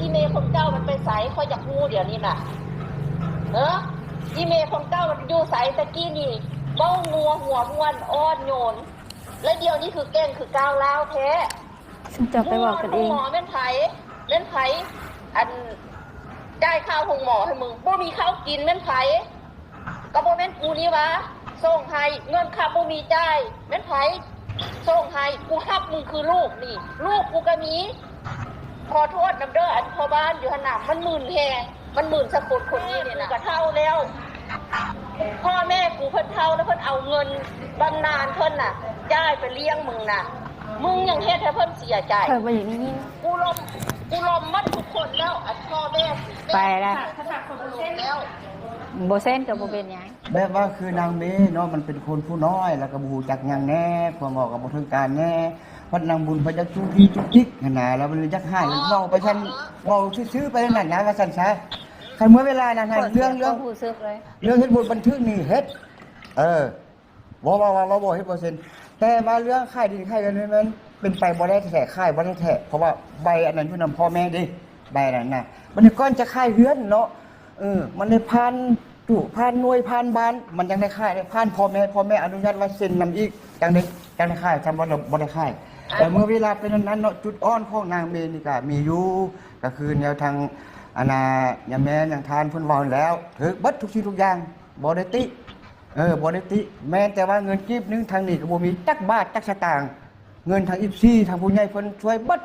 ອີເມຄົນເກົ່າມັນໄປໃສ? ຂ້ອຍຢາກຮູ້ດຽວນີ້ນະ. ເອີ ອີເມຄົນເກົ່າມັນຢູ່ໃສ? ແຕ່ກີ້ນີ້ເວົ້ານົວຫົວມ່ວນ ອ່ອນໂຍນ ແລະດຽວນີ້ຄືແກ່ງຄືກ້າວລ້າວແທ້. ຊຸມເຈົ້າໄປເວົ້າກັນເອງ. ໂຮງໝໍແມ່ນໃຜ? ແມ່ນໃຜ ອັນ ຈ່າຍຄ່າໂຮງໝໍໃຫ້ມຶງ? ບໍ່ມີເຂົ້າກິນແມ່ນໃຜ? ກໍບໍ່ແມ່ນກູນີ້ຫວາ ສົ່ງໃຫ້. ເງິນຄ່າບໍ່ມີຈ່າຍແມ່ນໃຜສົ່ງໃຫ້? ກູຮັບມຶງຄືລູກນີ້ ລູກກູກໍມີ. ຂໍໂທດນຳເດີ ອັນພໍ່ບ້ານຢູ່ຫັ້ນນະ ມັນໝື່ນແຮງ ມັນໝື່ນສະກົດຄົນນີ້ນີ້ນະ. ກູກໍເຖົ້າແລ້ວ ພໍ່ແມ່ກູເພິ່ນເຖົ້າແລ້ວ ເພິ່ນເອົາເງິນບຳນານເພິ່ນນະ ຈ່າຍໄປລ້ຽງມຶງນະ. ມຶງຍັງເຮັດໃຫ້ເພິ່ນເສຍໃຈ. ຂ້ອຍບໍ່ຢາກໄດ້ຍິນ. ກູລົມ ກູລົມໝົດທຸກຄົນແລ້ວ ອັນພໍ່ແມ່ ໄປລະ ແລ້ວ ບໍ່ເຊັນກໍບໍ່ເປັນຫຍັງ. ແບບວ່າຄືນາງເມເນາະ ມັນເປັນຄົນຜູ້ນ້ອຍ ແລ້ວກໍບໍ່ຮູ້ຈັກຫຍັງແດ່ ຄວາມເວົ້າກໍບໍ່ເຖິງການແດ່. ພັດນາງບຸນເພິ່ນຢາກຈຸກຈິກຈຸກຈິກຫັ້ນນະ ແລ້ວມັນຢາກໃຫ້ເວົ້າໄປຊັ້ນ ເວົ້າຊື່ໆໄປນັ້ນນະ ວ່າຊັ້ນຊະ. ຄັນເມື່ອເວລານັ້ນ ເລື່ອງ ເລື່ອງ ເລື່ອງເຮັດບົດບັນທຶກນີ້ເຮັດ ເອີ ບໍ່ ບໍ່ ບໍ່ ບໍ່ເຮັດບໍ່ເຊັນ. ແຕ່ວ່າເລື່ອງຂາຍດິນຂາຍເຮືອນນີ້ມັນເປັນໄປບໍ່ໄດ້ແທ້ ຂາຍບໍ່ໄດ້ແທ້ ເພາະວ່າໃບອັນນັ້ນຢູ່ນຳພໍ່ແມ່ເດ້ ໃບອັນນັ້ນນະ. ບັດນີ້ກ່ອນຈະຂາຍເຮືອນເນາະ ເອີ ມັນໄດ້ຜ່ານຕຸ ຜ່ານໜ່ວຍ ຜ່ານບ້ານ ມັນຈັ່ງໄດ້ຂາຍ ໄດ້ຜ່ານພໍ່ແມ່ ພໍ່ແມ່ອະນຸຍາດວ່າເຊັນນຳອີກ ຈັ່ງໄດ້ ຈັ່ງໄດ້ຂາຍ ຄັນບໍ່ ບໍ່ໄດ້ຂາຍ. ແຕ່ເມື່ອເວລາເປັນອັນນັ້ນເນາະ ຈຸດອ່ອນຂອງນາງເມນີ້ກະມີຢູ່ ກະຄືແນວທາງ ອັນນ່າ ຍາແມ່ນ ຍາທ່ານເພິ່ນເວົ້າຫັ້ນແລ້ວ ຖືກເບິດທຸກສິ່ງທຸກຢ່າງ ບໍ່ໄດ້ຕິ ເອີ ບໍ່ໄດ້ຕິ ແມ່ນແຕ່ວ່າເງິນກີບໜຶ່ງທາງນີ້ກໍບໍ່ມີຈັກບາດຈັກສະຕາງ ເງິນທາງເອັຟຊີ ທາງຜູ້ໃຫຍ່ເພິ່ນຊ່ວຍເບິດ.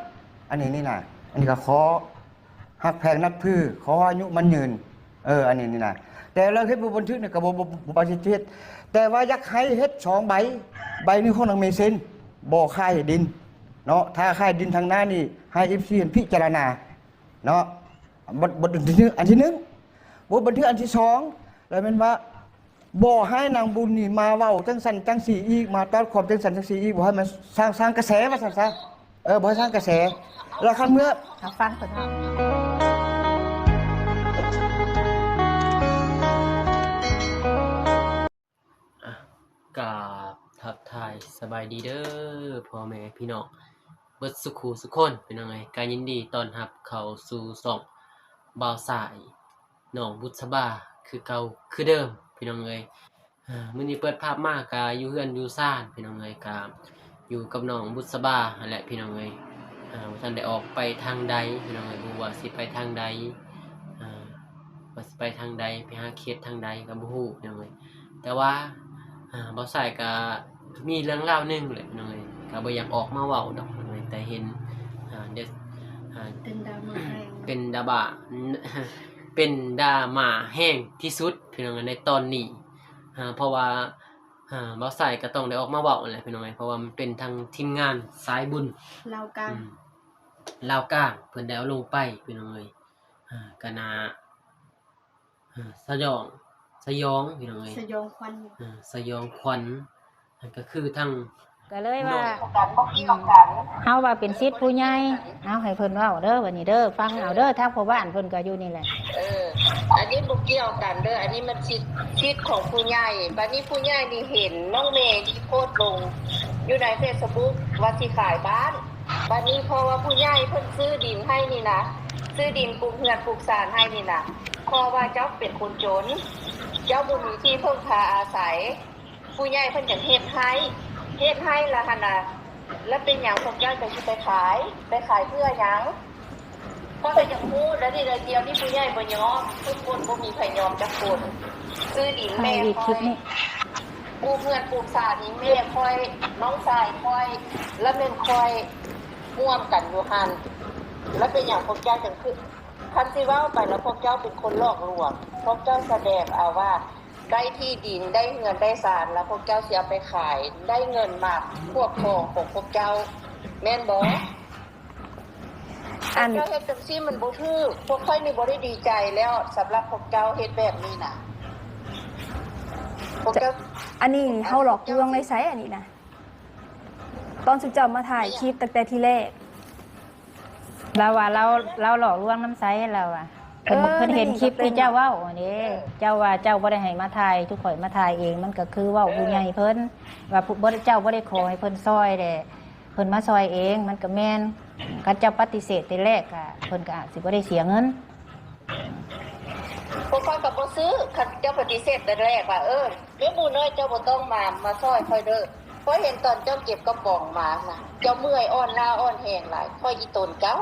ອັນນີ້ນີ້ນະ ອັນນີ້ກໍຂໍຮັກແພງນັບຖື ຂໍອາຍຸໝັ້ນຍືນ ເອີ ອັນນີ້ນີ້ນະ. ແຕ່ເລື່ອງເຮັດບົດບັນທຶກນີ້ກໍບໍ່ ບໍ່ ບໍ່ປະຕິເສດ ແຕ່ວ່າຢາກໃຫ້ເຮັດສອງໃບ ໃບໜຶ່ງຂອງນາງເມເຊັນ ບໍ່ຂາຍດິນເນາະ ຖ້າຂາຍດິນທາງໜ້ານີ້ໃຫ້ເອັຟຊີເພິ່ນພິຈາລະນາເນາະ. ບົດ ບົດບັນທຶກອັນທີໜຶ່ງ ບົດບັນທຶກອັນທີສອງ ແລ້ວແມ່ນວ່າ ບໍ່ໃຫ້ນາງບຸນນີ້ມາເວົ້າຈັ່ງຊັ້ນຈັ່ງຊີ້ອີກ ມາຕອດຄວາມຈັ່ງຊັ້ນຈັ່ງຊີ້ອີກ ບໍ່ໃຫ້ມາສ້າງ ສ້າງກະແສວ່າຊັ້ນຊະ ເອີ ບໍ່ໃຫ້ສ້າງກະແສ. ແລ້ວຄັນເມື່ອ ເຮົາຟັງເພິ່ນເວົ້າ. ອ່ະ ກາບທັກທາຍສະບາຍດີເດີພໍ່ແມ່ພີ່ນ້ອງເບິດສຸຂູສຸຄົນ ພີ່ນ້ອງເອີຍ ກະຍິນດີຕ້ອນຮັບເຂົ້າສູ່ຊ່ອງບ່າວສາຍ ນ້ອງບຸດສະບາ ຄືເກົ່າຄືເດີມ ພີ່ນ້ອງເອີຍ. ອາ ມື້ນີ້ເປີດພາບມາກະຢູ່ເຮືອນຢູ່ຊານ ພີ່ນ້ອງເອີຍ ກະຢູ່ກັບນ້ອງບຸດສະບາຫັ້ນແຫຼະ ພີ່ນ້ອງເອີຍ. ອາ ບໍ່ທັນໄດ້ອອກໄປທາງໃດ ພີ່ນ້ອງເອີຍ ບໍ່ຮູ້ວ່າຊິໄປທາງໃດ ອາ ວ່າຊິໄປທາງໃດ ໄປຫາເຂດທາງໃດກໍບໍ່ຮູ້ ພີ່ນ້ອງເອີຍ. ແຕ່ວ່າ ອາ ບ່າວສາຍກໍມີເລື່ອງລາວໜຶ່ງແຫຼະ ພີ່ນ້ອງເອີຍ ກໍບໍ່ຢາກອອກມາເວົ້າດອກ ພີ່ນ້ອງເອີຍ ແຕ່ເຫັນ ອາ ເດັດ ອາ ເປັນດຣາມາແຮງ ເປັນດຣາມາ ເປັນດຣາມາແຮງທີ່ສຸດ ພີ່ນ້ອງເອີຍ ໃນຕອນນີ້. ອາ ເພາະວ່າ ອາ ບ່າວສາຍກໍຕ້ອງໄດ້ອອກມາເວົ້າຫັ້ນແຫຼະ ພີ່ນ້ອງເອີຍ ເພາະວ່າມັນເປັນທາງທີມງານສາຍບຸນລາວກາງ ອືມ ລາວກາງ ເພິ່ນໄດ້ເອົາລົງໄປ ພີ່ນ້ອງເອີຍ. ອາ ກໍໜ້າ ອາ ສະຫຍອງ ສະຫຍອງ ພີ່ນ້ອງເອີຍ ສະຫຍອງຂວັນ ອາ ສະຫຍອງຂວັນ ນັ້ນກໍຄືທາງ ກໍເລີຍວ່າ ເຮົາວ່າເປັນສິດຜູ້ໃຫຍ່ ເອົາໃຫ້ເພິ່ນເວົ້າເດີ ບັດນີ້ເດີ ຟັງເອົາເດີ ທາງພໍ່ບ້ານເພິ່ນກໍຢູ່ນີ້ແຫຼະ. ເອີ ອັນນີ້ບໍ່ກ່ຽວກັນເດີ ອັນນີ້ມັນສິດ ສິດຂອງຜູ້ໃຫຍ່. ບັດນີ້ຜູ້ໃຫຍ່ນີ້ເຫັນນ້ອງເມນີ້ໂພສລົງຢູ່ໃນເຟສບຸກວ່າຊິຂາຍບ້ານ. ບັດນີ້ເພາະວ່າຜູ້ໃຫຍ່ເພິ່ນຊື້ດິນໃຫ້ນີ້ນະ ຊື້ດິນປູກເຮືອນປູກຊານໃຫ້ນີ້ນະ ເພາະວ່າເຈົ້າເປັນຄົນຈົນ ເຈົ້າບໍ່ມີທີ່ເພິ່ງພາອາໄສ ຜູ້ໃຫຍ່ເພິ່ນຈັ່ງເຮັດໃຫ້ ເຮັດໃຫ້ລະຫັ້ນນະ. ລະເປັນຫຍັງພວກເຈົ້າຈັ່ງຊິໄປຂາຍ? ໄປຂາຍເພື່ອຫຍັງ? ຂ້ອຍກໍຢາກຮູ້ ລະນີ້ລະດຽວນີ້ຜູ້ໃຫຍ່ບໍ່ຍອມ ທຸກຄົນບໍ່ມີໃຜຍອມຈັກຄົນ. ຊື້ດິນແມ່ຂ້ອຍ ປູກເຮືອນປູກຊານນີ້ແມ່ຂ້ອຍ ນ້ອງຊາຍຂ້ອຍ ລະແມ່ນຂ້ອຍຮ່ວມກັນຢູ່ຫັ້ນ. ລະເປັນຫຍັງພວກເຈົ້າຈັ່ງຄື ຄັນຊິເວົ້າໄປລະພວກເຈົ້າເປັນຄົນຫຼອກລວງ ພວກເຈົ້າສະແດງເອົາວ່າ ໄດ້ທີ່ດິນ ໄດ້ເຮືອນໄດ້ຊານ ແລ້ວພວກເຈົ້າຊິເອົາໄປຂາຍ ໄດ້ເງິນມາຄວບຄອງຂອງພວກເຈົ້າ ແມ່ນບໍ່? ອັນ ເຈົ້າເຮັດຈັ່ງຊີ້ມັນບໍ່ຖືກ ພວກຂ້ອຍນີ້ບໍ່ໄດ້ດີໃຈແລ້ວ ສຳລັບພວກເຈົ້າເຮັດແບບນີ້ນະ ພວກເຈົ້າ ອັນນີ້ເຮົາຫຼອກລວງໄດ້ໃສ ອັນນີ້ນະ? ຕອນຊຸມເຈົ້າມາຖ່າຍຄລິບຕັ້ງແຕ່ທີແລກ ລາວວ່າລາວ ລາວຫຼອກລວງນຳໃສ ລາວວ່າ ເອີ ເພິ່ນ ເພິ່ນເຫັນຄລິບທີ່ເຈົ້າເວົ້າຫັ້ນເດ້ ເຈົ້າວ່າເຈົ້າບໍ່ໄດ້ໃຫ້ມາຖ່າຍ ທຸກຂ້ອຍມາຖ່າຍເອງ ມັນກໍຄືເວົ້າຜູ້ໃຫຍ່ເພິ່ນວ່າ ຜູ້ ບໍ່ ເຈົ້າບໍ່ໄດ້ຂໍໃຫ້ເພິ່ນຊ່ອຍແຫຼະ ເພິ່ນມາຊ່ອຍເອງ ມັນກໍແມ່ນ. ຄັນເຈົ້າປະຕິເສດແຕ່ແລກ ກໍເພິ່ນກໍອາດຊິບໍ່ໄດ້ເສຍເງິນ. ພວກຂ້ອຍກໍບໍ່ຊື້ ຄັນເຈົ້າປະຕິເສດແຕ່ແລກວ່າ ເອີ ແມ່ບຸນເອີຍ ເຈົ້າບໍ່ຕ້ອງມາ ມາຊ່ອຍຂ້ອຍເດີ້. ຂ້ອຍເຫັນຕອນເຈົ້າເກັບກະປ໋ອງມານະ ເຈົ້າເມື່ອຍອ່ອນລ້າອ່ອນແຮງຫຼາຍ. ຂ້ອຍອີ່ຕົນເຈົ້າ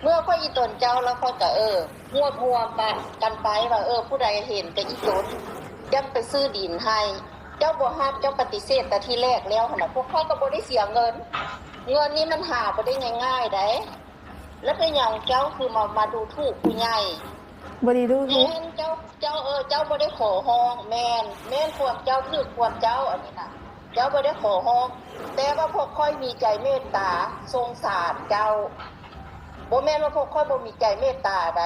ເມື່ອຂ້ອຍອີ່ຕົນເຈົ້າ ແລ້ວຂ້ອຍກໍ ເອີ ຮວບຮວມປະກັນໄປວ່າ ເອີ ຜູ້ໃດເຫັນກໍອີ່ຕົນ ຈັ່ງໄປຊື້ດິນໃຫ້. ເຈົ້າບໍ່ຮັບ ເຈົ້າປະຕິເສດແຕ່ທີແລກແລ້ວຫັ້ນນະ ພວກຂ້ອຍກໍບໍ່ໄດ້ເສຍເງິນ. ເງິນນີ້ມັນຫາບໍ່ໄດ້ງ່າຍໆໃດ. ແລ້ວເປັນຫຍັງເຈົ້າຄືມາ ມາດູຖູກຜູ້ໃຫຍ່? ບໍ່ໄດ້ດູຖູກ. ແມ່ນ ເຈົ້າ ເຈົ້າ ເອີ ເຈົ້າບໍ່ໄດ້ຂໍຮ້ອງ. ແມ່ນ ແມ່ນຄວາມເຈົ້າ ຖືກຄວາມເຈົ້າ ອັນນີ້ນະ. ເຈົ້າບໍ່ໄດ້ຂໍຮ້ອງ ແຕ່ວ່າພວກຂ້ອຍມີໃຈເມດຕາສົງສານເຈົ້າ. ບໍ່ແມ່ນວ່າພວກຂ້ອຍບໍ່ມີໃຈເມດຕາໃດ.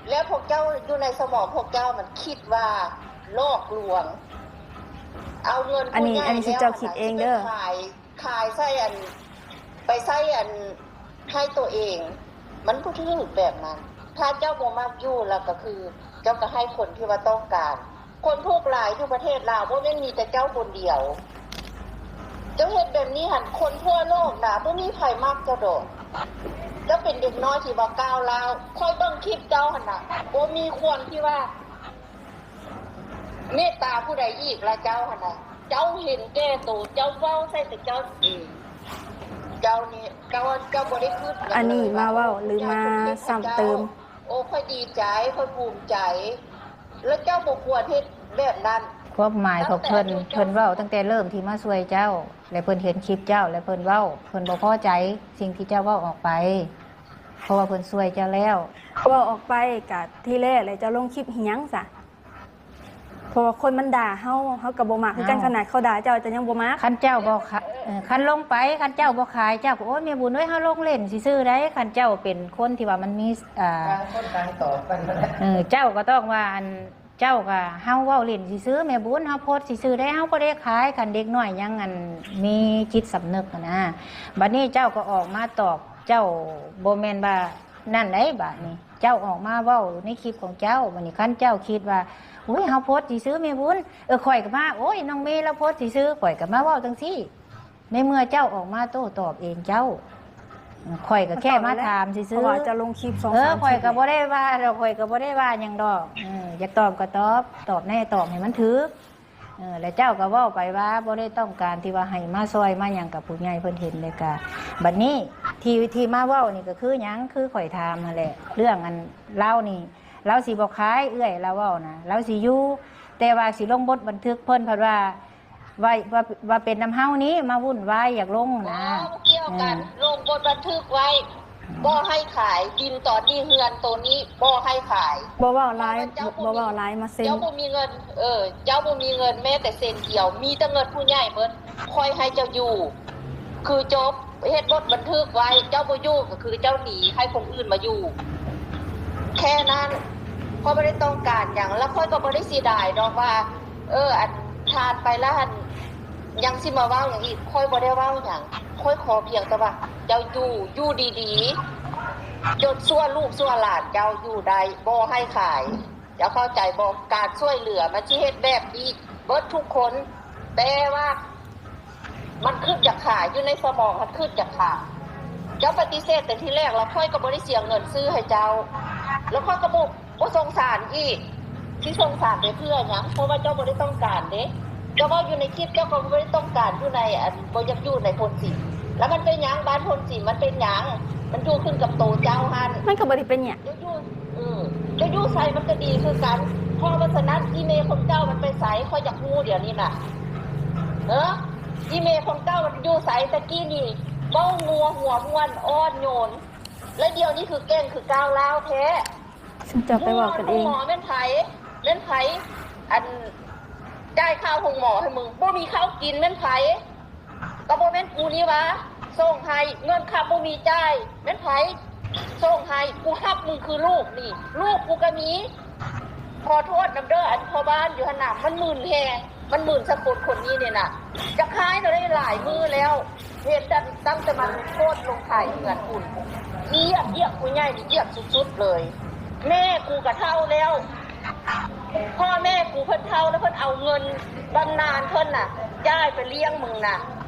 ແລ້ວພວກເຈົ້າຢູ່ໃນສະໝອງພວກເຈົ້າມັນຄິດວ່າຫຼອກລວງ ເອົາເງິນ ອັນນີ້ ຜູ້ໃຫຍ່ ອັນນີ້ຄືເຈົ້າຄິດເອງເດີ້ ແລ້ວຫັ້ນນະ ຊິໄປຂາຍ ຂາຍໃສ່ອັນ ໄປໃຊ້ອັນ ໃຫ້ຕົວເອງ ມັນບໍ່ຖືກແບບນັ້ນ. ຖ້າເຈົ້າບໍ່ມັກຢູ່ ແລ້ວກໍຄືເຈົ້າກໍໃຫ້ຄົນທີ່ວ່າຕ້ອງການ. ຄົນທຸກຫຼາຍຢູ່ປະເທດລາວ ບໍ່ແມ່ນມີແຕ່ເຈົ້າຄົນດຽວ. ເຈົ້າເຮັດແບບນີ້ຫັ້ນ ຄົນທົ່ວໂລກນະ ບໍ່ມີໃຜມັກເຈົ້າດອກ. ເຈົ້າເປັນເດັກນ້ອຍທີ່ວ່າກ້າວຮ້າວ. ຂ້ອຍເບິ່ງຄລິບເຈົ້າຫັ້ນນະ ບໍ່ມີຄວນທີ່ວ່າ ເມດຕາຜູ້ໃດອີກລະເຈົ້າຫັ້ນນະ. ເຈົ້າເຫັນແກ່ໂຕ ເຈົ້າເວົ້າໃສ່ແຕ່ເຈົ້າເອງ. ເຈົ້ານີ້ ເຈົ້າ ເຈົ້າບໍ່ໄດ້ຄິດຫຍັງເລີຍ. ອັນນີ້ມາເວົ້າ ຫຼືມາຊ້ຳເຕີມ? ໂອ້ ຂ້ອຍດີໃຈ ຂ້ອຍພູມໃຈ ແລ້ວເຈົ້າບໍ່ຄວນເຮັດແບບນັ້ນ. ຄວາມໝາຍຂອງເພິ່ນ ເພິ່ນເວົ້າຕັ້ງແຕ່ເລີ່ມທີ່ມາຊ່ວຍເຈົ້າ ແລະເພິ່ນເຫັນຄລິບເຈົ້າ ແລະເພິ່ນເວົ້າ ເພິ່ນບໍ່ພໍໃຈສິ່ງທີ່ເຈົ້າເວົ້າອອກໄປ ເພາະວ່າເພິ່ນຊ່ວຍເຈົ້າແລ້ວ. ເວົ້າອອກໄປກະທີແລກແຫຼະ ເຈົ້າລົງຄລິບເຮັດຫຍັງຊະ? ເພາະວ່າຄົນມັນດ່າເຮົາ ເຮົາກໍບໍ່ມັກຄືກັນ. ເອົ້າ ຂະໜາດເຂົາດ່າເຈົ້າ ເຈົ້າຍັງບໍ່ມັກ. ຄັນເຈົ້າບໍ່ຂະ ເອີ ຄັນລົງໄປ ຄັນເຈົ້າບໍ່ຂາຍ ເຈົ້າກໍ ໂອ້ຍ ແມ່ບຸນເອີຍ ເຮົາລົງຫຼິ້ນຊື່ໆໃດ. ຄັນເຈົ້າເປັນຄົນທີ່ວ່າມັນມີ ອ່າ ຕ່າງຄົນຕ່າງຕອບກັນ. ເອີ ເຈົ້າກໍຕ້ອງວ່າ ອັນ ເຈົ້າກໍ ເຮົາເວົ້າຫຼິ້ນຊື່ໆ ແມ່ບຸນ ເຮົາໂພສຊື່ໆໃດ ເຮົາບໍ່ໄດ້ຂາຍ. ຄັນເດັກນ້ອຍຍັງ ອັນ ມີຈິດສຳນຶກຫັ້ນນະ. ບັດນີ້ເຈົ້າກໍອອກມາຕອບ ເຈົ້າບໍ່ແມ່ນວ່າ ນັ້ນໃດ໋ ບາດນີ້ເຈົ້າອອກມາເວົ້າໃນຄລິບຂອງເຈົ້າ. ບັດນີ້ຄັນເຈົ້າຄິດວ່າ ໂອ້ຍ ເຮົາໂພສຊື່ໆ ແມ່ບຸນ ເອີ ຂ້ອຍກໍມາ ໂອ້ຍ ນ້ອງເມລາວໂພສຊື່ໆ ຂ້ອຍກໍມາເວົ້າຈັ່ງຊີ້. ໃນເມື່ອເຈົ້າອອກມາໂຕ້ຕອບເອງເຈົ້າ ຂ້ອຍກໍແຄ່ມາຖາມຊື່ໆ. ເພາະວ່າເຈົ້າລົງຄລິບສອງສາມ ເອີ ຂ້ອຍກໍບໍ່ໄດ້ວ່າດອກ ຂ້ອຍກໍບໍ່ໄດ້ວ່າຫຍັງດອກ. ເອີ ຢາກຕອບກໍຕອບ ຕອບແນ່ ຕອບໃຫ້ມັນຖືກ. ເອີ ແລະເຈົ້າກໍເວົ້າໄປວ່າບໍ່ໄດ້ຕ້ອງການທີ່ວ່າໃຫ້ມາຊ່ອຍມາຫຍັງກັບຜູ້ໃຫຍ່ເພິ່ນເຫັນເດ້ກະ. ບັດນີ້ທີ່ ທີ່ມາເວົ້ານີ້ກໍຄືຫຍັງ? ຄືຂ້ອຍຖາມຫັ້ນແຫຼະ ເລື່ອງອັນລາວນີ້ ລາວຊິບໍ່ຂາຍ ເອື້ອຍລາວເວົ້ານະ ລາວຊິຢູ່ ແຕ່ວ່າຊິລົງບົດບັນທຶກ ເພິ່ນພັດວ່າ ວ່າ ວ່າ ວ່າເປັນນຳເຮົານີ້ມາວຸ້ນວາຍ ຢາກລົງນະ. ບໍ່ ບໍ່ກ່ຽວກັນ. ເອີ ລົງບົດບັນທຶກໄວ້ ບໍ່ໃຫ້ຂາຍ. ດິນຕອນນີ້ ເຮືອນໂຕນີ້ ບໍ່ໃຫ້ຂາຍ. ບໍ່ເວົ້າຫຼາຍ ເຈົ້າບໍ່ມີ ບໍ່ເວົ້າຫຼາຍ ມາເຊັນ. ເຈົ້າບໍ່ມີເງິນ ເອີ ເຈົ້າບໍ່ມີເງິນແມ້ແຕ່ເຊັນດຽວ ມີແຕ່ເງິນຜູ້ໃຫຍ່ເບິດ. ຂ້ອຍໃຫ້ເຈົ້າຢູ່ ຄືຈົບ. ເຮັດບົດບັນທຶກໄວ້ ເຈົ້າບໍ່ຢູ່ກໍຄືເຈົ້າໜີ ໃຫ້ຄົນອື່ນມາຢູ່ ແຄ່ນັ້ນ. ຂ້ອຍບໍ່ໄດ້ຕ້ອງການຫຍັງ ແລ້ວຂ້ອຍກໍບໍ່ໄດ້ເສຍດາຍດອກວ່າ ເອີ ອັນ ທ່ານໄປແລ້ວຫັ້ນ ຍັງຊິມາເວົ້າຫຍັງອີກ. ຂ້ອຍບໍ່ໄດ້ເວົ້າຫຍັງ ຂ້ອຍຂໍພຽງແຕ່ວ່າເຈົ້າຢູ່ ຢູ່ດີໆ ຈົນຊົ່ວລູກຊົ່ວຫຼານເຈົ້າຢູ່ໄດ້ ບໍ່ໃຫ້ຂາຍ. ເຈົ້າເຂົ້າໃຈບໍ່? ການຊ່ວຍເຫຼືອມັນຊິເຮັດແບບນີ້ເບິດທຸກຄົນ ແຕ່ວ່າມັນຄຶດຢາກຂາຍ ຢູ່ໃນສະໝອງມັນຄຶດຢາກຂາຍ. ເຈົ້າປະຕິເສດແຕ່ທີແລກ ແລ້ວຂ້ອຍກໍບໍ່ໄດ້ເສຍເງິນຊື້ໃຫ້ເຈົ້າ ແລ້ວຂ້ອຍກໍບໍ່ ບໍ່ສົງສານອີກ. ຊິສົງສານໄປເພື່ອຫຍັງ? ເພາະວ່າເຈົ້າບໍ່ໄດ້ຕ້ອງການເດ້. ເຈົ້າເວົ້າຢູ່ໃນຄລິບ ເຈົ້າກໍບໍ່ໄດ້ຕ້ອງການຢູ່ໃນ ອັນ ບໍ່ຢາກຢູ່ໃນໂພນສີ. ແລ້ວມັນເປັນຫຍັງ? ບ້ານໂພນສີມັນເປັນຫຍັງ? ມັນຢູ່ຂຶ້ນກັບໂຕເຈົ້າຫັ້ນ. ມັນກໍບໍ່ໄດ້ເປັນຫຍັງ. ເຈົ້າຢູ່ ເອີ ເຈົ້າຢູ່ໃສມັນກໍດີຄືກັນ. ເພາະວ່າສະນັ້ນ ອີເມຄົນເກົ່າມັນໄປໃສ? ຂ້ອຍຢາກຮູ້ດຽວນີ້ນະ. ເອີ ອີເມຄົນເກົ່າມັນຢູ່ໃສ? ແຕ່ກີ້ນີ້ເວົ້ານົວຫົວມ່ວນ ອ່ອນໂຍນ ແລະ ດຽວນີ້ຄືເກັ່ງ ຄືກ້າວຮ້າວແທ້. ຊຸມເຈົ້າໄປເວົ້າກັນເອງ. ໂຮງໝໍແມ່ນໃຜ? ແມ່ນໃຜ ອັນ ຈ່າຍຄ່າໂຮງໝໍໃຫ້ມຶງ? ບໍ່ມີເຂົ້າກິນແມ່ນໃຜ? ກໍບໍ່ແມ່ນກູນີ້ຫວາ ສົ່ງໃຫ້. ເງິນຄ່າບໍ່ມີຈ່າຍແມ່ນໃຜ ສົ່ງໃຫ້? ກູຮັບມຶງຄືລູກນີ້ ລູກກູກໍມີ. ຂໍໂທດນຳເດີ້ ອັນພໍ່ບ້ານຢູ່ຫັ້ນນະ ມັນໝື່ນແຮງ ມັນໝື່ນສະກົດຄົນນີ້ນີ້ນະ. ຈະຂາຍກໍໄດ້ຫຼາຍມື້ແລ້ວ ເຫັນຕັ້ງ ຕັ້ງແຕ່ມັນໂພສລົງຂາຍເຮືອນພຸ້ນ. ຢຽບ ຢຽບຜູ້ໃຫຍ່ນີ້ ຢຽບສຸດໆເລີຍ. ແມ່ກູກໍເຖົ້າແລ້ວ ພໍ່ແມ່ກູເພິ່ນເຖົ້າແລ້ວ ເພິ່ນເອົາເງິນບຳນານເພິ່ນນະ ຈ່າຍໄປລ້ຽງມຶງນະ.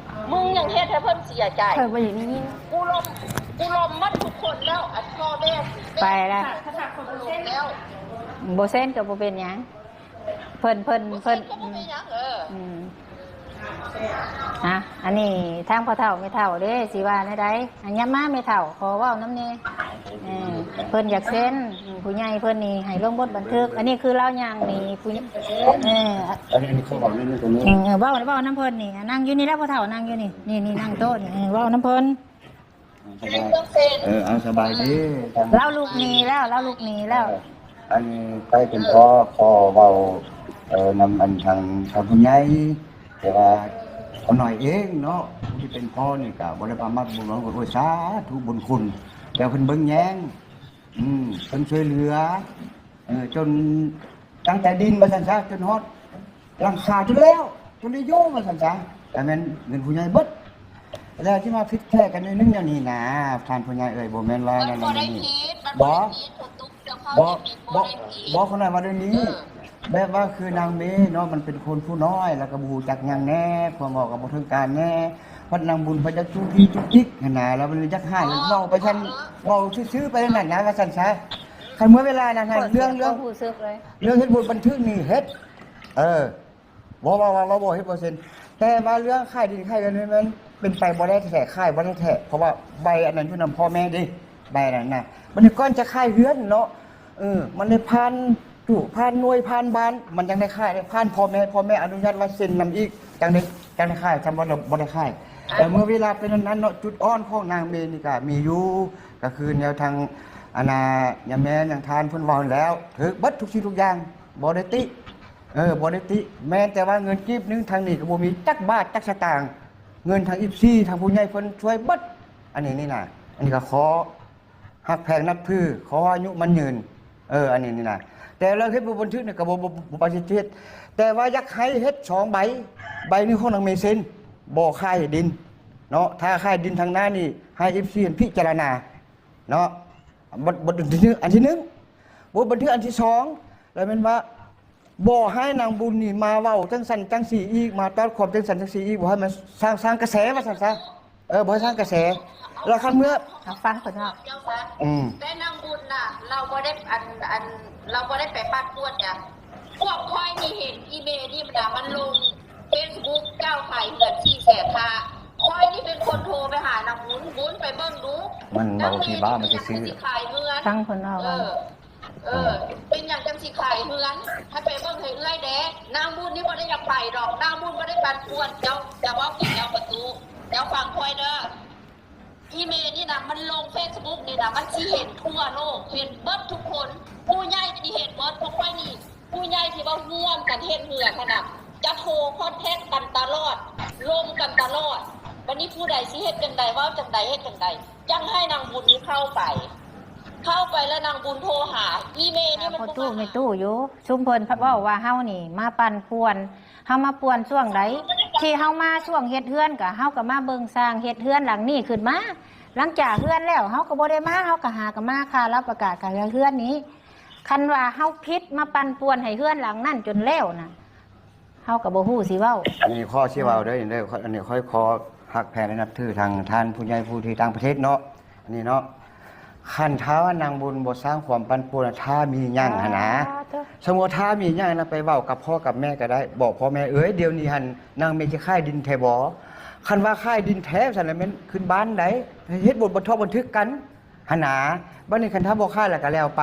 ມຶງຍັງເຮັດໃຫ້ເພິ່ນເສຍໃຈ. ຂ້ອຍບໍ່ຢາກໄດ້ຍິນ. ກູລົມ ກູລົມໝົດທຸກຄົນແລ້ວ ອັນພໍ່ແມ່ ໄປລະ ແລ້ວ ບໍ່ເຊັນກໍບໍ່ເປັນຫຍັງ. ເພິ່ນ ເພິ່ນ ບໍ່ເຊັນກໍບໍ່ເປັນຫຍັງ. ເອີ ອືມ ອ່ະ ອັນນີ້ທາງພໍ່ເຖົ້າແມ່ເຖົ້າເດ້ ຊິວ່າແນວໃດ? ອັນ ຫຍັບມາແມ່ເຖົ້າ ຂໍເວົ້ານຳແດ່. ເອີ ເພິ່ນຢາກເຊັນ ອືມ ຜູ້ໃຫຍ່ເພິ່ນນີ້ໃຫ້ລົງບົດບັນທຶກ. ອັນນີ້ຄືລາວຍ່າງໜີຜູ້ ເອີ ອັນນີ້ເຂົາເວົ້າໃນຕົງນີ້ ເອີ ເວົ້າ ເວົ້ານຳເພິ່ນນີ້. ອ່ະ ນັ່ງຢູ່ນີ້ແຫຼະ ພໍ່ເຖົ້ານັ່ງຢູ່ນີ້ ນີ້ ນີ້ນັ່ງໂຕະນີ້ ເອີ ເວົ້ານຳເພິ່ນ. ສະບາຍ ເອີ ເອົາ ສະບາຍດີ. ລາວລຸກໜີແລ້ວ ລາວລຸກໜີແລ້ວ. ເອີ ອັນນີ້ໄປເປັນພໍ່ ຂໍເວົ້າ ເອີ ນຳອັນທາງ ທາງຜູ້ໃຫຍ່ ແຕ່ວ່າຂ້ານ້ອຍເອງເນາະ ຜູ້ທີ່ເປັນພໍ່ນີ້ກະບໍ່ໄດ້ປະມາດບຸນຫຼວງ ໂອ້ຍ ສາທຸບຸນຄຸນ ແຕ່ເພິ່ນເບິ່ງແຍງ ອືມ ເພິ່ນຊ່ວຍເຫຼືອ ເອີ ຈົນຕັ້ງແຕ່ດິນວ່າຊັ້ນຊະ ຈົນຮອດຫຼັງຄາຈົນແລ້ວ ຈົນໄດ້ຢູ່ວ່າຊັ້ນຊະ ກະແມ່ນເງິນຜູ້ໃຫຍ່ເບິດ. ແລ້ວທີ່ມາຜິດແພກັນໜ້ອຍໜຶ່ງແນວນີ້ນະ ທ່ານຜູ້ໃຫຍ່ເອີຍ ບໍ່ແມ່ນວ່ານັ້ນນີ້ ບໍ່ ບໍ່ ບໍ່ ບໍ່ ຂ້ານ້ອຍວ່າເລື່ອງນີ້ ແບບວ່າຄືນາງເມເນາະ ມັນເປັນຄົນຜູ້ນ້ອຍ ແລ້ວກໍບໍ່ຮູ້ຈັກຫຍັງແດ່ ຄວາມເວົ້າກໍບໍ່ເຖິງການແດ່ ພັດນາງບຸນເພິ່ນຢາກຈູ້ຈີ້ຈຸກຈິກຫັ້ນນະ ແລ້ວມັນຢາກຮ້າຍ ເວົ້າໄປຊັ້ນ ເວົ້າຊື່ໆໄປນັ້ນນະ ວ່າຊັ້ນຊະ. ຄັນເມື່ອເວລານັ້ນ ເລື່ອງ ເລື່ອງ ເລື່ອງເຮັດບົດບັນທຶກນີ້ເຮັດ ເອີ ບໍ່ ບໍ່ ບໍ່ ບໍ່ເຮັດບໍ່ເຊັນ. ແຕ່ວ່າເລື່ອງຂາຍດິນຂາຍເຮືອນນີ້ມັນເປັນໄປບໍ່ໄດ້ແທ້ໆ ຂາຍບໍ່ໄດ້ແທ້ ເພາະວ່າໃບອັນນັ້ນຢູ່ນຳພໍ່ແມ່ເດ້ ໃບອັນນັ້ນນະ. ບັດນີ້ກ່ອນຈະຂາຍເຮືອນເນາະ ເອີ ມັນໄດ້ຜ່ານຈຸ ຜ່ານໜ່ວຍ ຜ່ານບ້ານ ມັນຈັ່ງໄດ້ຂາຍ ໄດ້ຜ່ານພໍ່ແມ່ ພໍ່ແມ່ອະນຸຍາດວ່າເຊັນນຳອີກ ຈັ່ງໄດ້ ຈັ່ງໄດ້ຂາຍ ຄັນບໍ່ ບໍ່ໄດ້ຂາຍ. ແຕ່ເມື່ອເວລາເປັນອັນນັ້ນເນາະ ຈຸດອ່ອນຂອງນາງເມນີ້ກະມີຢູ່ ກະຄືແນວທາງ ອັນນ່າ ຍາແມ່ນ ຍາທ່ານເພິ່ນເວົ້າຫັ້ນແລ້ວ ຖືກເບິດທຸກສິ່ງທຸກຢ່າງ ບໍ່ໄດ້ຕິ ເອີ ບໍ່ໄດ້ຕິ ແມ່ນແຕ່ວ່າເງິນກີບໜຶ່ງທາງນີ້ກໍບໍ່ມີຈັກບາດຈັກສະຕາງ ເງິນທາງເອັຟຊີ ທາງຜູ້ໃຫຍ່ເພິ່ນຊ່ວຍເບິດ. ອັນນີ້ນີ້ນະ ອັນນີ້ກໍຂໍຮັກແພງນັບຖື ຂໍອາຍຸໝັ້ນຍືນ ເອີ ອັນນີ້ນີ້ນະ. ແຕ່ເລື່ອງເຮັດບົດບັນທຶກນີ້ກໍບໍ່ ບໍ່ ບໍ່ປະຕິເສດ ແຕ່ວ່າຢາກໃຫ້ເຮັດສອງໃບ ໃບໜຶ່ງຂອງນາງເມເຊັນ ບໍ່ຂາຍດິນເນາະ ຖ້າຂາຍດິນທາງໜ້ານີ້ໃຫ້ເອັຟຊີພິຈາລະນາ ເນາະ ບົດ ບົດບັນທຶກອັນທີໜຶ່ງ ບົດບັນທຶກອັນທີສອງ ແລ້ວແມ່ນວ່າບໍ່ໃຫ້ນາງບຸນນີ້ມາເວົ້າຈັ່ງຊັ້ນຈັ່ງຊີ້ອີກ ມາຕອດຄວາມຈັ່ງຊັ້ນຈັ່ງຊີ້ອີກ ບໍ່ໃຫ້ມາສ້າງ ສ້າງກະແສວ່າຊັ້ນຊະ ເອີ ບໍ່ໃຫ້ສ້າງກະແສ. ແລ້ວຄັນເມື່ອ ເຮົາຟັງເພິ່ນເວົ້າ ອືມ ແຕ່ນາງບຸນນະ ລາວບໍ່ໄດ້ ອັນ ອັນ ລາວບໍ່ໄດ້ໄປປັ່ນປ່ວນຫຍັງ ພວກຂ້ອຍນີ້ເຫັນອີເມນີ້ນະ ມັນລົງເຟສບຸກ ເຈົ້າຂາຍເຮືອນສີ່ແສນຫ້າ ຂ້ອຍນີ້ເປັນຄົນໂທໄປຫານາງບຸນ ບຸນໄປເບິ່ງດູ ມັນເວົ້າທີ່ບ້າ ມັນຊິຊື້ ຊິຂາຍເຮືອນ ຟັງເພິ່ນເວົ້າ ເອີ ເອີ ເປັນຫຍັງຈັ່ງຊິຂາຍເຮືອນ ໃຫ້ໄປເບິ່ງໃຫ້ເອື້ອຍແດ່. ນາງບຸນນີ້ບໍ່ໄດ້ຢາກໄປດອກ ນາງບຸນບໍ່ໄດ້ປັ່ນປ່ວນ ເຈົ້າ ເຈົ້າເວົ້າຜິດແລ້ວປະຕູ ເຈົ້າຟັງຂ້ອຍເດີ. ອີເມນີ້ນະ ມັນລົງເຟສບຸກນີ້ນະ ມັນຊິເຫັນທົ່ວໂລກ ເຫັນເບິດທຸກຄົນ ຜູ້ໃຫຍ່ນີ້ເຫັນເບິດ ພວກຂ້ອຍນີ້ ຜູ້ໃຫຍ່ທີ່ວ່າຮ່ວມກັນເຮັດເຮືອນຫັ້ນນະ ຈະໂທຄອນແທັກກັນຕະຫຼອດ ລົມກັນຕະຫຼອດ. ບັດນີ້ຜູ້ໃດຊິເຮັດຈັ່ງໃດ ເວົ້າຈັ່ງໃດ ເຮັດຈັ່ງໃດ ຈັ່ງໃຫ້ນາງບຸນນີ້ເຂົ້າໄປ ເຂົ້າໄປແລ້ວນາງບຸນໂທຫາ ອີເມນີ້ມັນບໍ່ ແມ່ຕູ້ຢູ່ ຊຸມເພິ່ນເວົ້າວ່າເຮົານີ້ມາປັ່ນປ່ວນ ເຮົາມາປ່ວນຊ່ວງໃດ ທີ່ເຮົາມາຊ່ວງເຮັດເຮືອນ ກະເຮົາກະມາເບິ່ງສ້າງເຮັດເຮືອນຫຼັງນີ້ຂຶ້ນມາ. ຫຼັງຈາກເຮືອນແລ້ວ ເຮົາກະບໍ່ໄດ້ມາ ເຮົາກະຫາກະມາຄ່າລາວປະກາດກະເຮືອນນີ້. ຄັນວ່າເຮົາຜິດມາປັ່ນປ່ວນໃຫ້ເຮືອນຫຼັງນັ້ນຈົນແລ້ວນະ ເຮົາກະບໍ່ຮູ້ຊິເວົ້າ. ອັນນີ້ຂໍຊິເວົ້າເດີ ອັນນີ້ຂ້ອຍຂໍຮັກແພງແລະນັບຖືທາງທ່ານຜູ້ໃຫຍ່ຜູ້ທີ່ຕ່າງປະເທດເນາະ ອັນນີ້ເນາະ ຄັນຖ້າວ່ານາງບຸນບໍ່ສ້າງຄວາມປັ່ນປ່ວນ ຖ້າມີຫຍັງຫັ້ນນະ ສົມມຸດວ່າຖ້າມີຫຍັງນະ ໄປເວົ້າກັບພໍ່ກັບແມ່ກໍໄດ້ ບອກພໍ່ແມ່ ເອີຍ ດຽວນີ້ຫັ້ນນາງເມຊິຂາຍດິນແທ້ບໍ່? ຄັນວ່າຂາຍດິນແທ້ຊັ້ນລະແມ່ນຂຶ້ນບ້ານໃດ ເຮັດບົດບັນທົກບັນທຶກກັນຫັ້ນນະ. ບັດນີ້ຄັນຖ້າບໍ່ຂາຍລະກໍແລ້ວໄປ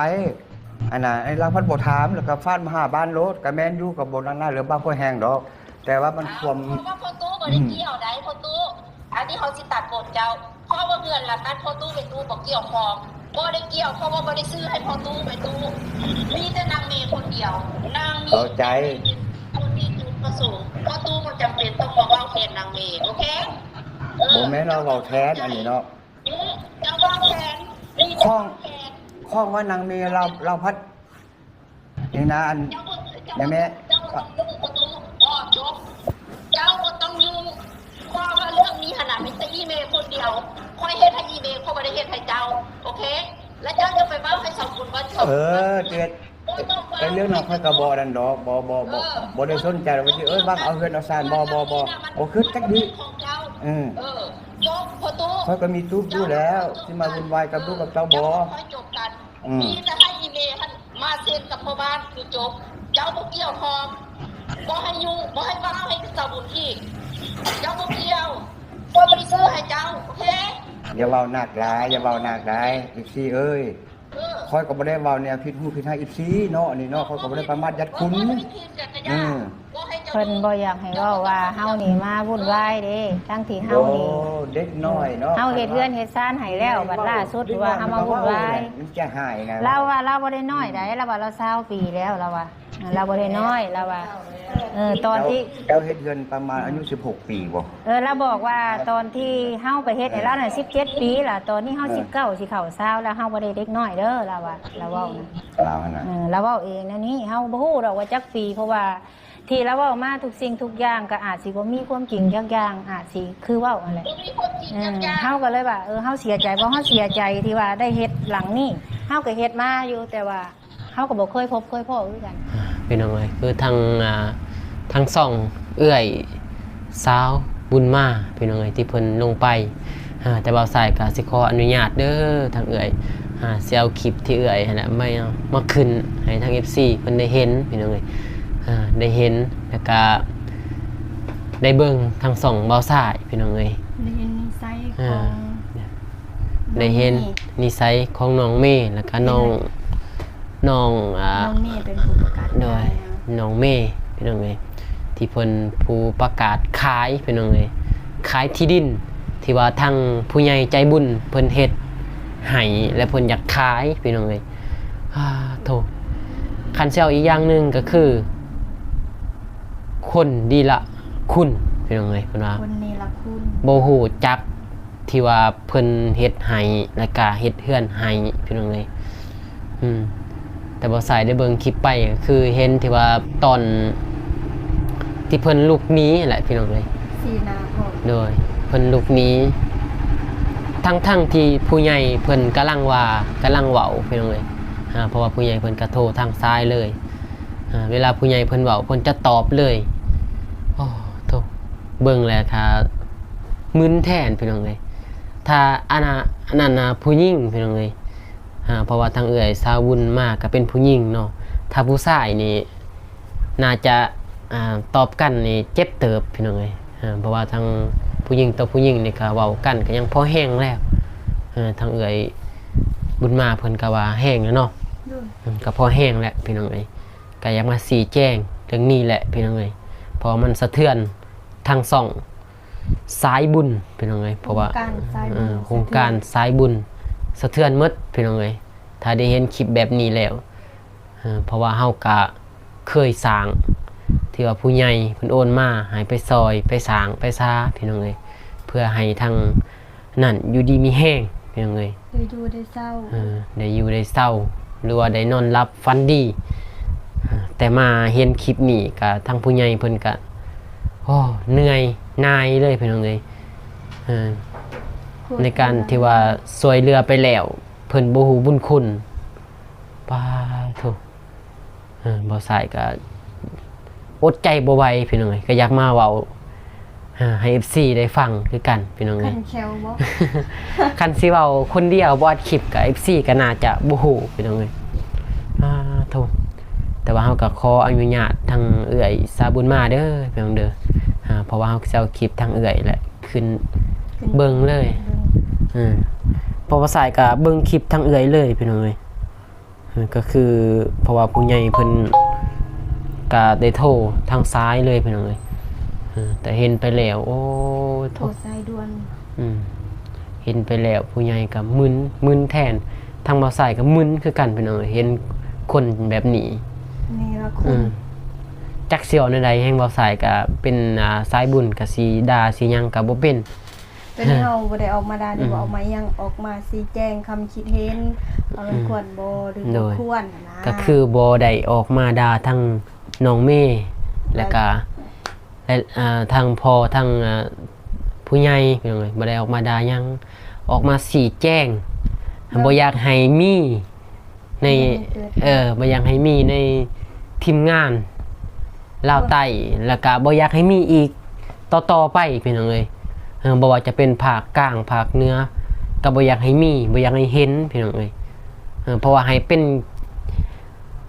ອັນນະ ລາວພັດບໍ່ຖາມ ລະກໍຟາດມາຫາບ້ານໂລດ ກໍແມ່ນຢູ່ ກໍບໍ່ນັກໜາເລື່ອງບາກພວກແຮງດອກ ແຕ່ວ່າມັນຄວາມ ເພາະວ່າພໍ່ຕູ້ບໍ່ໄດ້ກ່ຽວໃດ ພໍ່ຕູ້ ອັນນີ້ເຮົາຊິຕັດບົດເຈົ້າ ເພາະວ່າເຮືອນຫຼັງນັ້ນພໍ່ຕູ້ແມ່ຕູ້ບໍ່ກ່ຽວຂ້ອງ ບໍ່ໄດ້ກ່ຽວ ເພາະວ່າບໍ່ໄດ້ຊື້ໃຫ້ພໍ່ຕູ້ແມ່ຕູ້ ມີແຕ່ນາງເມຄົນດຽວ ນາງມີ ເຂົ້າໃຈ ຄົນມີຈຸດປະສົງ ພໍ່ຕູ້ບໍ່ຈຳເປັນຕ້ອງມາເວົ້າແທນນາງເມ ໂອເຄ ເອີ ບໍ່ແມ່ນວ່າເວົ້າແທນອັນນີ້ເນາະ ເຈົ້າເວົ້າແທນ ຂອງ ຂອງວ່ານາງເມລາວ ລາວພັດ ນີ້ນະ ອັນ ນະແມ່ ເຈົ້າບໍ່ຕ້ອງຫຍຸ້ງ ເຈົ້າບໍ່ຕ້ອງຫຍຸ້ງ ເພາະວ່າເລື່ອງນີ້ຫັ້ນນະ ມີແຕ່ອີເມຄົນດຽວ ຂ້ອຍເຮັດໃຫ້ອີເມ ຂ້ອຍບໍ່ໄດ້ເຮັດໃຫ້ເຈົ້າ ໂອເຄ ແລ້ວເຈົ້າຢ່າໄປເວົ້າໃຫ້ຊາວບຸນວ່າ ເອີ ເຈັດ ແຕ່ເລື່ອງນັ້ນຂ້ອຍກໍບໍ່ອັນນັ້ນດອກ ບໍ່ ບໍ່ ບໍ່ ເອີ ບໍ່ໄດ້ສົນໃຈວ່າຊິ ເອີ ບັກເອົາເຮືອນເອົາຊານ ບໍ່ ບໍ່ ບໍ່ ບໍ່ຄິດຈັກດີ້ ຂອງເຈົ້າ ເອີ ເອີ ຈົບພໍ່ຕູ້ ຂ້ອຍກໍມີຕູບຢູ່ແລ້ວ ຊິມາວຸ່ນວາຍກັບລູກກັບເຕົ້າບໍ່? ເຈົ້າຂ້ອຍຈົບກັນ ອືມ ມີແຕ່ໃຫ້ອີເມຫັ້ນມາເຊັນກັບພໍ່ບ້ານຄືຈົບ ເຈົ້າບໍ່ກ່ຽວຂ້ອງ ບໍ່ໃຫ້ຫຍຸ້ງ ບໍ່ໃຫ້ເວົ້າໃຫ້ສາວບຸນອີກ ເຈົ້າບໍ່ກ່ຽວ ຂ້ອຍບໍ່ໄດ້ຊື້ໃຫ້ເຈົ້າ ໂອເຄ? ຢ່າເວົ້າໜັກຫຼາຍ ຢ່າເວົ້າໜັກຫຼາຍ ເອັຟຊີເອີຍ. ຂ້ອຍກໍບໍ່ໄດ້ເວົ້າແນວຜິດຫູຜິດຫາ ເອັຟຊີ ເນາະ ອັນນີ້ເນາະ ຂ້ອຍກໍບໍ່ໄດ້ປະໝາດຢາດຄຸນ ເອີ ເພິ່ນບໍ່ຢາກໃຫ້ເວົ້າວ່າເຮົານີ້ມາວຸ່ນວາຍເດ້ ທັງທີ່ເຮົານີ້ ໂອ້ ເດັກນ້ອຍເນາະ ເຮົາເຮັດເຮືອນເຮັດຊານໃຫ້ແລ້ວ ບັດລ່າສຸດວ່າເຮົາມາວຸ່ນວາຍ ມັນຈະຫາຍນະ ລາວວ່າລາວບໍ່ໄດ້ນ້ອຍໃດ ລາວວ່າລາວຊາວປີແລ້ວ ລາວວ່າ ລາວບໍ່ໄດ້ນ້ອຍ ລາວວ່າ ເອີ ຕອນທີ່ ເຈົ້າເຮັດເຮືອນປະມານອາຍຸສິບຫົກປີບໍ່? ເອີ ລາວບອກວ່າຕອນທີ່ເຮົາໄປເຮັດໃຫ້ລາວນັ້ນສິບເຈັດປີລະ ຕອນນີ້ເຮົາ ເອີ ສິບເກົ້າ ຊິເຂົ້າຊາວແລ້ວ ເຮົາບໍ່ໄດ້ເດັກນ້ອຍເດີ ລາວວ່າ ລາວເວົ້ານະ ລາວຫັ້ນນະ ເອີ ລາວເວົ້າເອງແນວນີ້ ເຮົາບໍ່ຮູ້ດອກວ່າຈັກປີ ເພາະວ່າທີ່ລາວເວົ້າມາທຸກສິ່ງທຸກຢ່າງກໍອາດຊິບໍ່ມີຄວາມຈິງຈັກຢ່າງ ອາດຊິຄືເວົ້າຫັ້ນແຫຼະ ບໍ່ມີຄວາມຈິງ ເອີ ຈັກຢ່າງ ເຮົາກໍເລີຍວ່າ ເອີ ເຮົາເສຍໃຈບໍ່? ເຮົາເສຍໃຈທີ່ວ່າໄດ້ເຮັດຫຼັງນີ້ ເຮົາກໍເຮັດມາຢູ່ ແຕ່ວ່າ ເຮົາກໍບໍ່ເຄີຍພົບເຄີຍພໍ້ຄືກັນ ພີ່ນ້ອງເອີຍ ຄືທາງ ອ່າ ທາງຊ່ອງເອື້ອຍສາວບຸນມາ ພີ່ນ້ອງເອີຍ ທີ່ເພິ່ນລົງໄປ ອ່າ ແຕ່ບ່າວຊາຍກໍຊິຂໍອະນຸຍາດເດີ ທາງເອື້ອຍ ອ່າ ຊິເອົາຄລິບທີ່ເອື້ອຍຫັ້ນແຫຼະ ມາ ມາຂຶ້ນໃຫ້ທາງເອັຟຊີເພິ່ນໄດ້ເຫັນ ພີ່ນ້ອງເອີຍ ອ່າ ໄດ້ເຫັນ ແລ້ວກໍໄດ້ເບິ່ງທາງຊ່ອງບ່າວຊາຍ ພີ່ນ້ອງເອີຍ ໄດ້ເຫັນນິໄສຂອງ ອ່າ ນ້ອງເມ ໄດ້ເຫັນນິໄສຂອງນ້ອງເມ ແລ້ວກໍນ້ອງ ນ້ອງ ອ່າ ນ້ອງເມເປັນຜູ້ປະກາດ ໂດຍ ຂາຍນະ ນ້ອງເມ ພີ່ນ້ອງເອີຍ ທີ່ເພິ່ນຜູ້ປະກາດຂາຍ ພີ່ນ້ອງເອີຍ ຂາຍທີ່ດິນທີ່ວ່າທາງຜູ້ໃຫຍ່ໃຈບຸນເພິ່ນເຮັດໃຫ້ ແລະ ເພິ່ນຢາກຂາຍ ພີ່ນ້ອງເອີຍ ອາ ໂທ້ ຄັນຊິເວົ້າອີກຢ່າງໜຶ່ງກໍຄື ຄົນດີລະຄຸນ ພີ່ນ້ອງເອີຍ ເພິ່ນວ່າ ຄົນເນລະຄຸນ ບໍ່ຮູ້ຈັກ ທີ່ວ່າເພິ່ນເຮັດໃຫ້ ແລ້ວກະເຮັດເຮືອນໃຫ້ ພີ່ນ້ອງເອີຍ ອືມ ແຕ່ບ່າວຊາຍໄດ້ເບິ່ງຄລິບໄປ ກໍຄືເຫັນທີ່ວ່າຕອນທີ່ເພິ່ນລຸກໜີຫັ້ນແຫຼະ ພີ່ນ້ອງເອີຍ ສີໜ້າພ້ອມ ໂດຍ ເພິ່ນລຸກໜີ ທັງໆທີ່ຜູ້ໃຫຍ່ເພິ່ນກຳລັງວ່າ ກຳລັງເວົ້າ ພີ່ນ້ອງເອີຍ ອາ ເພາະວ່າຜູ້ໃຫຍ່ເພິ່ນກະໂທທາງສາຍເລີຍ ອາ ເວລາຜູ້ໃຫຍ່ເພິ່ນເວົ້າ ເພິ່ນຈະຕອບເລີຍ ໂອ້ ໂທ້ ເບິ່ງແລ້ວກະ ມຶນແທນ ພີ່ນ້ອງເອີຍ ຖ້າອັນນະ ອັນນັ້ນນະຜູ້ຍິງ ພີ່ນ້ອງເອີຍ ອາ ເພາະວ່າທາງເອື້ອຍສາວບຸນມາກໍເປັນຜູ້ຍິງເນາະ ຖ້າຜູ້ຊາຍນີ້ໜ້າຈະ ອາ ຕອບກັນນີ້ເຈັບເຕີບ ພີ່ນ້ອງເອີຍ ອາ ເພາະວ່າທາງຜູ້ຍິງຕໍ່ຜູ້ຍິງນີ້ກໍເວົ້າກັນກໍຍັງພໍແຮງແລ້ວ ເອີ ທາງເອື້ອຍບຸນມາເພິ່ນກໍວ່າແຮງແລ້ວເນາະ ໂດຍ ອືມ ກໍພໍແຮງແຫຼະ ພີ່ນ້ອງເອີຍ ກໍຢາກມາຊີ້ແຈງເລື່ອງນີ້ແຫຼະ ພີ່ນ້ອງເອີຍ ເພາະວ່າມັນສະເທືອນທາງຊ່ອງ ສາຍບຸນ ພີ່ນ້ອງເອີຍ ເພາະວ່າ ໂຄງການສາຍບຸນ ເອີ ໂຄງການສາຍບຸນສະເທືອນໝົດ ພີ່ນ້ອງເອີຍ ຖ້າໄດ້ເຫັນຄລິບແບບນີ້ແລ້ວ ເອີ ເພາະວ່າເຮົາກະເຄີຍສ້າງ ທີ່ວ່າຜູ້ໃຫຍ່ເພິ່ນໂອນມາໃຫ້ໄປຊ່ອຍ ໄປສ້າງ ໄປຊາ ພີ່ນ້ອງເອີຍ ເພື່ອໃຫ້ທາງນັ້ນຢູ່ດີມີແຮງ ພີ່ນ້ອງເອີຍ ໄດ້ຢູ່ໄດ້ເຊົາ ເອີ ໄດ້ຢູ່ໄດ້ເຊົາ ຫຼືວ່າໄດ້ນອນຫຼັບຝັນດີ ເອີ ແຕ່ມາເຫັນຄລິບນີ້ກະ ທາງຜູ້ໃຫຍ່ເພິ່ນກະ ໂອ້ ເໜື່ອຍໜ່າຍເລີຍ ພີ່ນ້ອງເອີຍ ເອີ ໃນການທີ່ວ່າຊ່ວຍເຫຼືອໄປແລ້ວ ເພິ່ນບໍ່ຮູ້ບຸນຄຸນ ປາໂທ້ ເອີ ບ່າວຊາຍກະອົດໃຈບໍ່ໄຫວ ພີ່ນ້ອງເອີຍ ກະຢາກມາເວົ້າ ອ່າ ໃຫ້ເອັຟຊີໄດ້ຟັງຄືກັນ ພີ່ນ້ອງເອີຍ ຄັນແຄວບໍ່ ຄັນຊິເວົ້າຄົນດຽວບໍ່ອັດຄລິບກະ ເອັຟຊີກະໜ້າຈະບໍ່ຮູ້ ພີ່ນ້ອງເອີຍ ອາ ໂທ້ ແຕ່ວ່າເຮົາກະຂໍອະນຸຍາດທາງເອື້ອຍສາບຸນມາເດີ ພີ່ນ້ອງເດີ ອາ ເພາະວ່າເຮົາຊິເອົາຄລິບທາງເອື້ອຍແຫຼະຂຶ້ນເບິ່ງເລີຍ ເອີ ເພາະວ່າສາຍກະເບິ່ງຄລິບທາງເອື້ອຍເລີຍ ພີ່ນ້ອງເອີຍ ເອີ ກໍຄື ເພາະວ່າຜູ້ໃຫຍ່ເພິ່ນກະໄດ້ໂທທາງສາຍເລີຍ ພີ່ນ້ອງເອີຍ ເອີ ແຕ່ເຫັນໄປແລ້ວ ໂອ້ຍ ໂທສາຍດ່ວນ ອືມ ເຫັນໄປແລ້ວຜູ້ໃຫຍ່ກະມຶນ ມຶນແທນ ທາງບ່າວຊາຍກະມຶນຄືກັນ ພີ່ນ້ອງເອີຍ ເຫັນຄົນແບບນີ້ ເນລະຄຸນ ອືມ ຈັກຊິເວົ້າແນວໃດ ແຮງບ່າວຊາຍກະເປັນ ອ່າ ສາຍບຸນ ກະຊິດ່າຊິຫຍັງກະບໍ່ເປັນ ຕົວນີ້ເຮົາບໍ່ໄດ້ອອກມາດ່າ ຫຼືວ່າອອກມາຫຍັງ ອອກມາຊີ້ແຈງຄຳຄິດເຫັນ ວ່າມັນຄວນບໍ່ ຫຼືບໍ່ຄວນຫັ້ນນະ ກໍຄືບໍ່ໄດ້ອອກມາດ່າທັງນ້ອງເມ ແລ້ວກະ ແລະ ເອີ ທັງພໍ່ທັງ ເອີ ຜູ້ໃຫຍ່ ພີ່ນ້ອງເອີຍ ບໍ່ໄດ້ອອກມາດ່າຫຍັງ ອອກມາຊີ້ແຈງ ບໍ່ຢາກໃຫ້ມີ ໃນ ເອີ ບໍ່ຢາກໃຫ້ມີໃນທີມງານລາວໃຕ້ ແລ້ວກະບໍ່ຢາກໃຫ້ມີອີກຕໍ່ໆໄປ ພີ່ນ້ອງເອີຍ ເອີ ບໍ່ວ່າຈະເປັນພາກກາງ ພາກເໜືອ ກໍບໍ່ຢາກໃຫ້ມີ ບໍ່ຢາກໃຫ້ເຫັນ ພີ່ນ້ອງເອີຍ. ເອີ ເພາະວ່າໃຫ້ເປັນ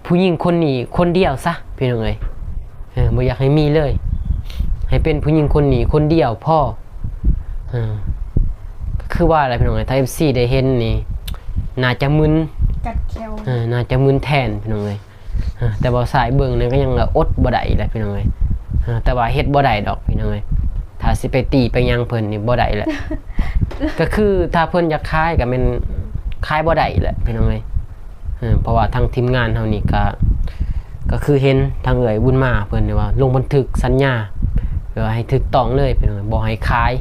ຜູ້ຍິງຄົນນີ້ຄົນດຽວຊະ ພີ່ນ້ອງເອີຍ. ເອີ ບໍ່ຢາກໃຫ້ມີເລີຍ ໃຫ້ເປັນຜູ້ຍິງຄົນນີ້ຄົນດຽວພໍ. ເອີ ກໍຄືວ່າແຫຼະ ພີ່ນ້ອງເອີຍ ຖ້າເອັຟຊີໄດ້ເຫັນນີ້ ໜ້າຈະມຶນ ກັດແຂ້ວ ເອີ ໜ້າຈະມຶນແທນ ພີ່ນ້ອງເອີຍ. ເອີ ແຕ່ບໍ່ສາຍເບິ່ງນີ້ກໍຍັງວ່າອົດບໍ່ໄດ້ແຫຼະ ພີ່ນ້ອງເອີຍ. ເອີ ແຕ່ວ່າເຮັດບໍ່ໄດ້ດອກ ພີ່ນ້ອງເອີຍ ຖ້າຊິໄປຕີໄປຫຍັງເພິ່ນນີ້ບໍ່ໄດ້ແຫຼະ. ກໍຄືຖ້າເພິ່ນຢາກຂາຍກໍແມ່ນຂາຍບໍ່ໄດ້ແຫຼະ ພີ່ນ້ອງເອີຍ. ເອີ ເພາະວ່າທາງທີມງານເຮົານີ້ກໍ ກໍຄືເຫັນທາງເອື້ອຍບຸນມາເພິ່ນວ່າລົງບັນທຶກສັນຍາ ແບບວ່າໃຫ້ຖືກຕ້ອງເລີຍ ພີ່ນ້ອງເອີຍ ບໍ່ໃຫ້ຂາຍ.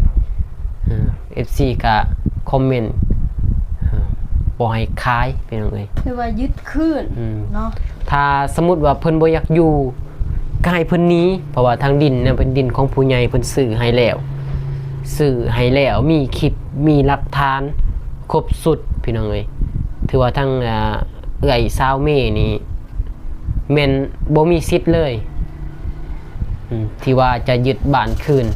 ເອີ ເອັຟຊີກໍຄອມເມັນ ເອີ ບໍ່ໃຫ້ຂາຍ ພີ່ນ້ອງເອີຍ ຄືວ່າຍຶດຄືນ ອືມ ເນາະ. ຖ້າສົມມຸດວ່າເພິ່ນບໍ່ຢາກຢູ່ ກໍໃຫ້ເພິ່ນໜີ ເພາະວ່າທາງດິນນັ້ນເປັນດິນຂອງຜູ້ໃຫຍ່ ເພິ່ນຊື້ໃຫ້ແລ້ວ ຊື້ໃຫ້ແລ້ວ ມີຄລິບ ມີຫຼັກຖານຄົບຊຸດ ພີ່ນ້ອງເອີຍ. ຖືວ່າທາງ ອ່າ ເອື້ອຍສາວເມນີ້ ແມ່ນບໍ່ມີສິດເລີຍ ອືມ ທີ່ວ່າຈະຍຶດບ້ານຄືນ.